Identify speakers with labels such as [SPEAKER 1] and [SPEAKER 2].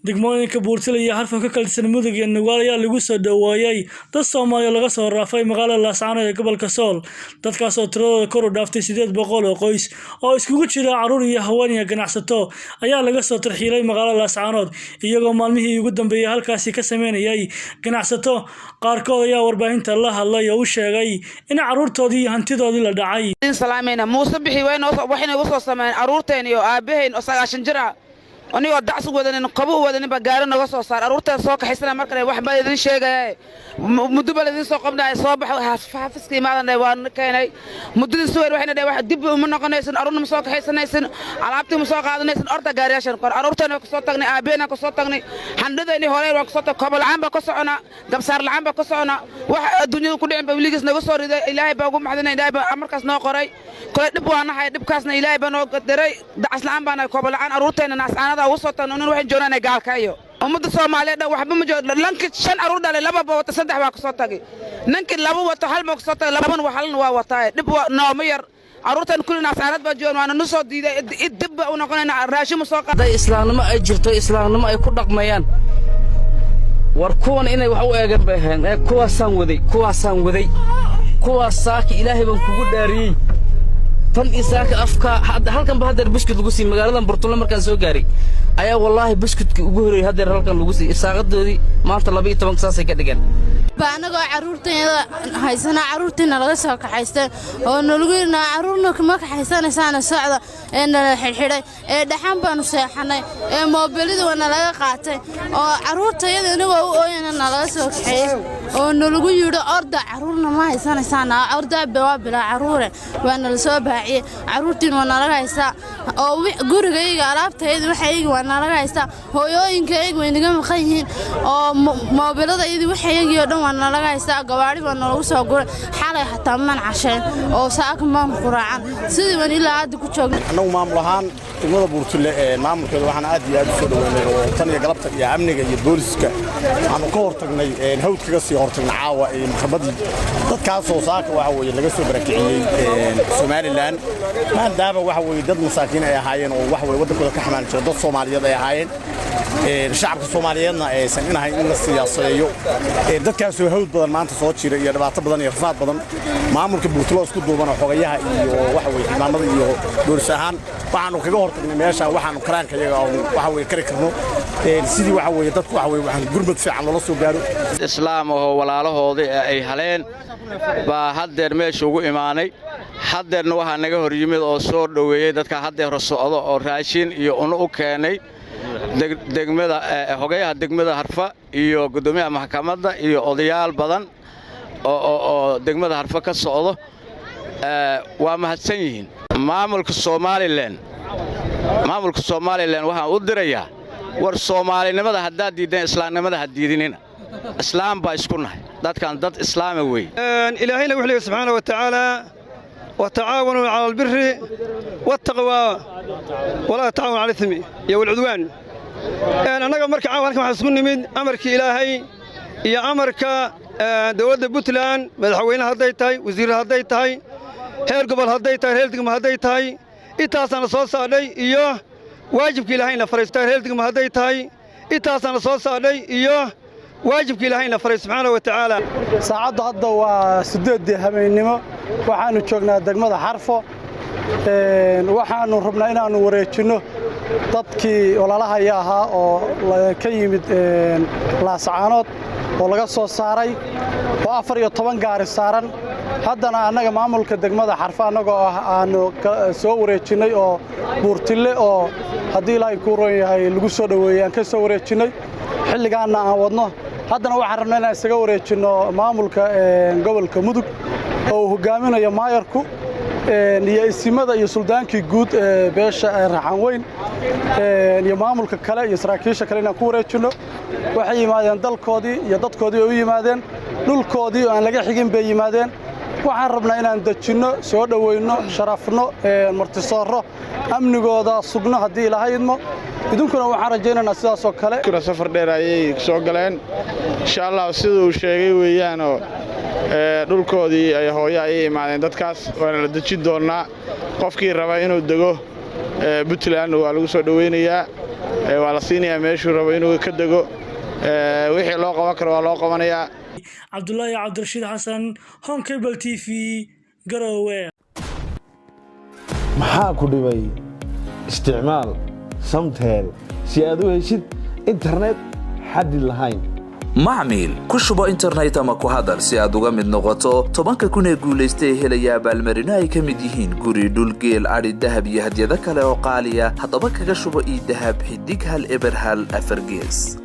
[SPEAKER 1] Degmooyinka Buurtile iyo Xarfo ka kala Mudug iyo Nugaal ayaa lagu soo dhoweeyay dad Soomaali laga soo raafay magaalada Laascaanood ee gobolka Sool. Dadkaas oo tiradooda kor u dhaaftay 800 oo qoys oo iskugu jira carruur iyo haween iyo ganacsato ayaa laga soo tarxiilay magaalada Laascaanood, iyagoo maalmihii ugu dambeeyay halkaasi ka sameynayay ganacsato. Qaarkood ayaa warbaahinta la hadlay oo u sheegay in carruurtoodii iyo hantidoodii la dhacay.
[SPEAKER 2] Salaamayna Muuse Bixi waxayna ugu soo sameeyeen carruurteen iyo aabbahayn oo 90 jir ah, anigoo dacsi wadanin, qabo u wadanin, baa gaari naga soo saar, carruurteen soo kaxaysana. Markale wax baa idin sheegaya, muddo baa laidin soo qabnaya, soo bax, xafiska imaadan waa keenay. Muddadii suweyn waxayna dhaheen, wax dib uma noqonaysin, carruurna ma soo kaxaysanaysin, alaabtii ma soo qaadanaysin. Orta gaariyaashan kor carruurteena ku soo tagnay, aabbaheena ku soo tagnay, xandhadeennii hore waan ku soo tagnay. Kobo la'aan baa ka soconaa, gabsaar la'aan baa ka soconaa. Wax adduunyada ku dhicin baa weligiis naga soo riday. Ilaahay baa ugu maxdinay, Ilaahay baa amarkaas noo qoray. Kole dhib waa nahay, dhibkaasna Ilaahay baa noo diray. Dacas la'aan baa nahay, kobo la'aan, carruurteena Naascaanada ugu soo tagno. Nin waxaan joognaa Gaalkacyo. Ummadda Soomaaliyeed dhan waxba ma joogo. Lankii shan carruur dhalay laba ba wata, saddex baa kasoo tagay. Ninkii laba wato hal baa kasoo tagay, laban halna waa wataa. Dhib waa nooma yar. Carruurtan kulli Naascaanad baa joogan, waana nu soo diiday, dib ba u noqonayna, raashin ma soo.
[SPEAKER 3] Hadday islaamnimo ay jirto, islaamnimo ay ku dhaqmayaan, war kuwan inay wax u eegan bay ahayn. Ee kuwaasaan waday, kuwaasaan waday, kuwaas saaka Ilaahay baan kugu dhaariyey. Tan iyo saaka afka halkan ba haddeer buskut lagu siiyey. Magaaladan Burtulle markaan soo gaaray ayaa wallaahi buskutkii ugu horreeyey haddeer halkan lagu siiyey. Irsaaqadoodii maanta 12-ka saasay ka dhigeen.
[SPEAKER 4] Ba annagoo carruurtayada haysanaa, carruurtiina laga soo kaxaystay oo nalagu yidhi carruurna kama kaxaysanaysaana socda, ee nala xidhxidhay, ee dhaxan baanu seexannay, ee moobilada waa nalaga qaatay, oo carruurtayada inagoo u ooyana nalaga soo kaxeeyey, oo nalagu yidhi orda, carruurna ma haysanaysaan, orda, waa bilaa carruure. Waa nala soo baaciyey, carruurtiina waa nalaga haystaa, oo gurigayga alaabtayada waxayga waa nalaga haystaa, hooyooyinkayga way naga maqan yihiin, oo moobiladayadii waxaygii oo dhan waa nalaga haystaa. Gawaari baa nalagu soo guray xalay, xataa maan cashayn oo saaka maan quraacan, sidii baan ilaa hadda ku joogna.
[SPEAKER 5] Annagu maamul ahaan degmada Buurtule ee maamulkeeda waxaan aad iyo aad u soo dhoweynay oo tan iyo galabta iyo amniga iyo booliska waxaanu ka hortagnay, hawd kaga sii hortagnay caawa iyo maxkamadii dadkaasoo saaka waxa weeye laga soo barakiciyey Somaliland, maadaama waxa weeye dad masaakiin ay ahaayeen oo waxa weye waddankooda ka xamaali jira, dad Soomaaliyeed ay ahaayeen, shacabka Soomaaliyeedna aysan inahayn in la siyaasadeeyo. Dadkaasoo hawd badan maanta soo jira iyo dhibaato badan iyo rafaad badan, maamulka Buurtule isku duuban oo xogayaha iyo waxa weye xildhibaanada iyo boolis ahaan waxaanu kaga hortagnay meesha waxaanu karaanka iyaga waxa weye kari karno, sidii waxa weye dadku waxa weye waxaan gurmad fiican loola soo gaaro.
[SPEAKER 6] Islaam ahoo walaalahoodii ay haleen baa haddeer meesha ugu imaanay. Haddeerna waxaa naga hor yimid oo soo dhoweeyey dadka haddeer socdo oo raashin iyo uno u keenay degmada, xogayaha degmada Harfa iyo guddoomiyaha maxkamadda iyo odayaal badan oo degmada Harfa ka socdo. Waa mahadsan yihiin maamulka Somaliland. Maamulka Somaliland waxaan u dirayaa, war soomaalinimada haddaad diiddeen, islaamnimada ha diidinina. Islaam baa isku nahay, dadkan dad islaama weeye.
[SPEAKER 7] Ilaahayna wuxuu leeyahy subxaana wa tacaala: وتعاونوا على البر والتقوى ولا تعاونوا على الإثم iyo والعدوان. Annaga marka caawa halkan waxaan isku nimid amarkii Ilaahay iyo amarka dowladda Puntland, madaxweyne hadday tahay, wasiir hadday tahay, heer gobol hadday tahay, heer degmo hadday tahay, intaasaana soo saadhay iyo waajibka Ilaahayna faray. Heer degmo hadday tahay, intaasaana soo saadhay iyo waajibka Ilaahayna faray subxaana wa tacaala.
[SPEAKER 8] Saacaddu hadda waa 8-dii habeennimo. Waxaannu joognaa degmada Xarfo. Waxaannu rabnaa inaannu wareejinno dadkii walaalahaya ahaa oo ka yimid Laascaanood oo laga soo saaray oo 14 gaari saaran. Haddana annaga maamulka degmada Xarfo annagoo ah aannu soo wareejinnay oo Buurtille oo haddii Ilaahay kuu roon yahay lagu soo dhoweeyey aan ka soo wareejinnay, xilligaanna aan wadno. Haddana waxaan rabnaa inaan isaga wareejinno maamulka gobolka Mudug oo uu hoggaaminayo maayarku iyo isimada iyo suldaankii guud ee beesha Raxan Weyn iyo maamulka kale iyo saraakiisha kale inaan ku wareejinno. Waxay yimaadeen dalkoodii iyo dadkoodii ay u yimaadeen, dhulkoodii oo aan laga xigin bay yimaadeen. Waxaan rabnaa inaan dejinno, soo dhoweynno, sharafno, martisoorro, amnigooda sugno haddii Ilaahay idmo. Idinkuna waxaan rajaynaynaa sidaasoo kale.
[SPEAKER 9] Safar dheer ayay soo galeen, insha Allah, sida uu sheegay weeyaanoo dhulkoodii ay hooyo ayay imaadeen dadkaas, waana la dejin doonnaa. Qofkii raba inuu dego Puntland waa lagu soo dhoweynayaa, waa la siinayaa meeshuu rabo inuu ka dego. Wixii loo qaban karo waa loo qabanayaa.
[SPEAKER 1] Cabdulaahi Cabdirashiid Xasan, Horn Cable TV, Garowe.
[SPEAKER 10] Maxaa ku dhibay? Isticmaal Samtel si aad u heshid internet xaddi lahayn.
[SPEAKER 11] Macmiil, ku shubo internet ama ku hadal si aad uga mid noqoto 10,000 ee guulaysta ee helaya abaalmarino ay ka mid yihiin guri, dhul, geel, adhi, dahab iyo hadyado kale oo qaaliya. Haddaba kaga shubo ii dahab xidig 101 4 gees.